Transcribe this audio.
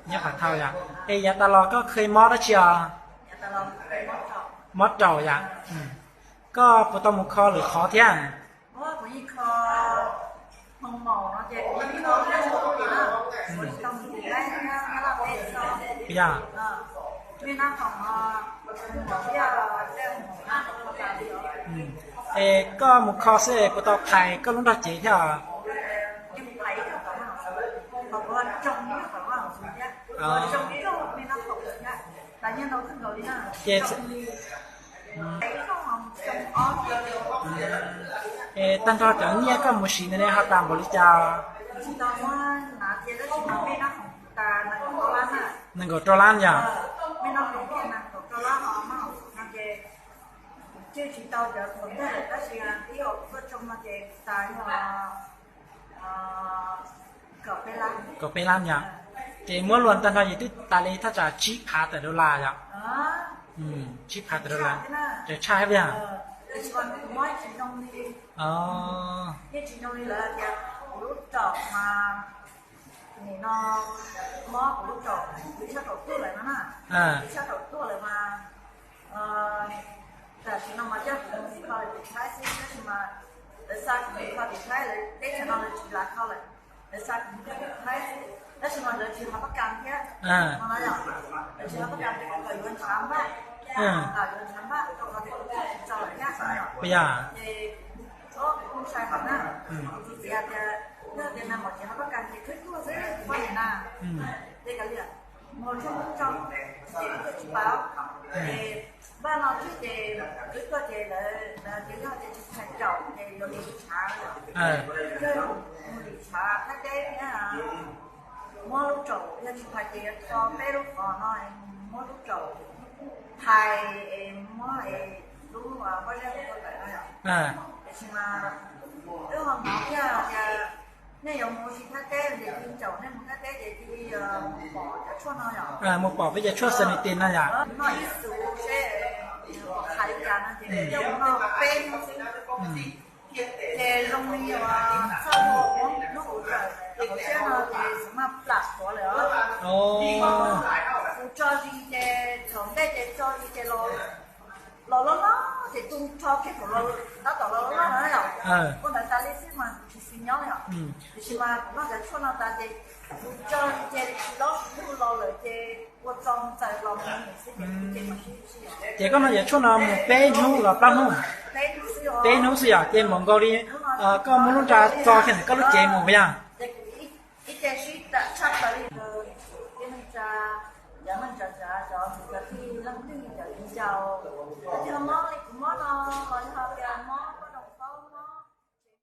Nyob Qhov Thau yom. Es yav tas los koj kheev mob dab tsi os? Mob raum yom. Koj puas tau mus kho lwm qhov thiab? Yog. Es koj mus kho xwb puas tau phais koj lub nrog cev thiab? Ces es tag nrho cov nyiaj koj mus siv ntawd ne ho tas npaum li cas? Nees nkaum rau lab yom. Kaum peb lab yom. Ces muab luas tag nrho ces twb tas li thaj tsam tsib phav tawm dollar yom. Tsib phav tawm dollar, ces tshaj thiab yom. Tam sim no mas coj kuv mus kho tim Thaib xwb, tab sis mas lawv xa kuv mus kho tim Thaib, lawv teb chaws no lawv tsis lav kho lawm. Lawv xa kuv mus kho tim Thaib xwb, tab sis mas lawv tsis hav pab kas thiab. Lawv tsis hav pab kas thiab, kom yuav ntshav npaj, kom yuav ntshav npaj rau qhov tias kuv tsis txaus lawm thiab no. Ces kuv kuj ntshai heev na, kuv txiv hais tias yog tias nag mom tsis hav pab kas ces khwb tuaj xwb poj niam na. Ces kav liam, mus tshuaj mus tso, ces khwb tuaj tsis paub, ces npaj no xwb ces khwb tuaj ces lawv tias yog tias tsis phais caum ces yuav mus lim tshav, yog mus lim tshav Thaib teb thiab. Muab lub raum, yog tsis phais ces yuav tho peb lub qhov no, muab lub raum phais es muab es lub pob zeb tua tawm no yom. Tiam sis mas wb ho hnov thiab tias nej yuav mus ua si Thaib teb ces cia li caum nej mus Thaib teb ces cia li mus pom cov tshuaj no yom. Mus pom peb cov tshuaj Sanity no yom. Noj ib xuv seb pom qhia li cas no ces coj mus noj peb hnub xwb. Ces zoo li uas txoj hlua hnub kuv tawm hauv siab no ces xav maj plam qhuav lawm os. Kuv tso zis ces thaum ntej ces tso zis ces los loj loj ces tu nrho kiag thaum tab tom los loj loj no yom. Ua ntawd tas li xwb mas kuv tsis xis nyob yom. Tiam sis mas kuv noj cov tshuaj no tas ces kuv tso zis ces tsis lob tsis lug los lawm ces ua tso mus txawm los mus xwb ces kuv ces mas sib sib. Ces koj noj cov tshuaj no mus peb hnub los plaub hnub? Peb hnub xwb yom, ces npaum nkaus li koj muab lub nra txo kiag ntawm koj lub cev mus yom. Ib ce sib tshaj plaws li, tib neeg tsa, cov neeg tsa tsa cov mus cov tij leej twg cov viv ncaus, cov tij hmoob li